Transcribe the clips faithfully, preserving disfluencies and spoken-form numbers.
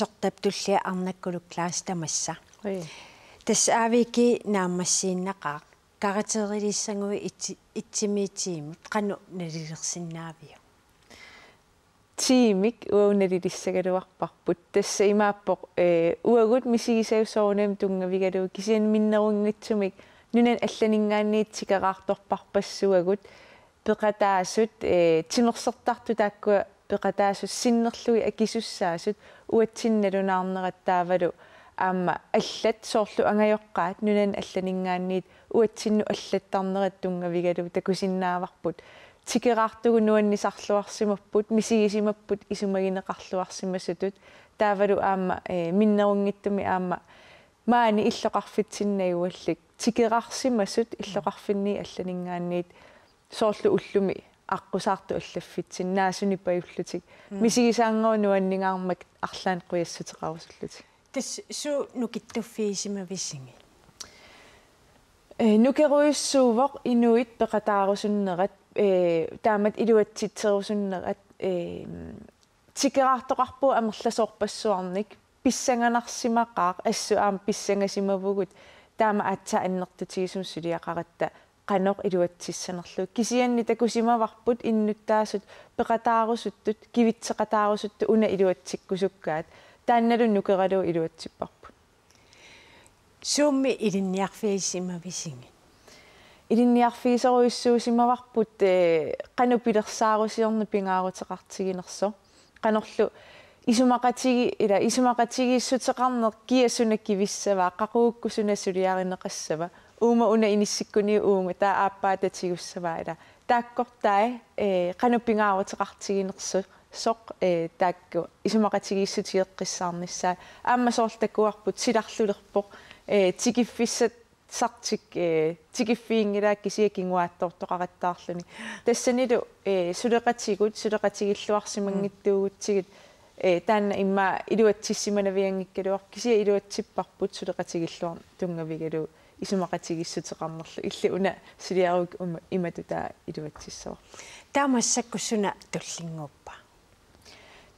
Sortap tullia Arnakkuluk Klaas tamassa. Oi. Tassa aaviki naammassiinnaqaaq. Karakterilissaguit itsi-, itsimiitsiimut qanoq nalilersinnaaviuk? Tiimik uagut nalilissagaluarparput. Tassa imaappoq, eh, uagut misigisavut soorunami tunngavigalugu kisianni minnerunngitsumik nunani allaninngaanniit tikeraartorparpassuagut peqataasut, eh, timersortartut taakkua peqataasut sinnerlugit akisussaasut uatsinnut nalunaarnerat taavalu aamma allat soorlu angajoqqaat nunani allaninngaanniit uatsinnut allattarnerat tunngavigalugu takusinnaavarput. Tikeraartugut nuannisarluarsimapput, misigisimapput isumagineqarluarsimasutut. Taavalu aamma, eh, minnerunngitsumik aamma maani illoqarfitsinnajuallit tikeraarsimasut illoqarfinniit allaninngaanniit soorlu ullumi aqqusaartut allaffitsinni naasunik pajullutik. Mm. Misigisaannguaq nuanningaarmat arlaannik qujassuteqarusullutik. Tassa suut nukittuffigisimavisigit? Eh, nukerujussuuvoq inuit peqataarusunnerat, eh, taamatut iluatsitserusunnerat, eh, tikeraartoqarpugut amerlasoorpassuarnik, pissanganarsimaqaaq, assut aamma pissangasimavugut, taama aatsaat annertutigisumik suliaqaratta qanoq iluatsissanerlugu. Kisianni takusimavarput innuttaasut peqataarusuttut, kivitseqataarusuttut una iluatsikkusukkaat. Taannalu nukeralugu iluatsipparput. Suummi ilinniarfigisimavisigit? Ilinniarfigisorujussuusimavarput, eh, qanoq pilersaarusiorneq pingaaruteqartiginersoq. Qanorlu isumaqatigi-, ila isumaqatigiissuteqarneq kia suna kivissava, qaqugukkut suna suliarineqassava, uuma una inissikkuniuk uunga, taava aappaata tigussava ila. Taakkortai, eh, qanoq pingaaruteqartiginersoq, soq, eh, taakku isumaqatigiissutigeqqissaarnissaat. Aamma soorlu takuarput silarlulerpoq, eh, tikiffissat sartik, eh, tikiffiginngilaat kisianni kinguaattoortoqarattaarluni. Tassanilu, eh, suleqatigut, suleqatigilluarsimanngitsuugutsigit, eh, taanna immaqa iluatsissimanavianngikkaluarpoq kisianni iluatsipparput suleqatigilluarneq tunngavigalugu isumaqatigiissuteqarnerlu. Illit una suliarukkit uma-, imatut taava iluatsissavarput. Taava massakkut suna tullinnguuppa?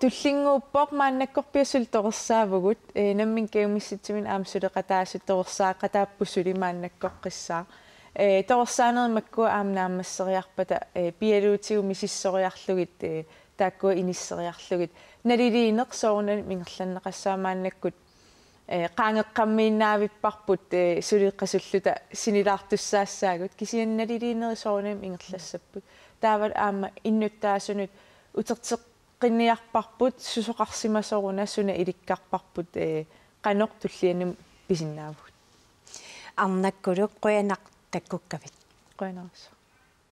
Tullinnguuppoq, maannakkorpiaq suli torersaavugut, eh, nammineq kajumissutsiminnik aamma suleqataasut torersaaqqataapput suli maannakkoqqissaaq. Eh, torersaanerit makkua aamma naammasseriarpata, eh, pialuutigut misissoriarlugit, eh, taakkua inisseriarlugit. Naliliineq soorunami ingerlanneqassaaq maannakkut, eh, qaangeqqammiinnavipparput, eh, suli qasulluta sinilaartussaassaagut. Kisianni naliliinerit soorunami ingerlassapput. Taavalu aamma innuttaasunut uterteq- qinniarparput susoqarsimasoruna suna ilikkarparput, eh, qanoq tullianut pisinnaavugut. Arnakkuluk qujanaq takkukkavit. Qujanarsuaq.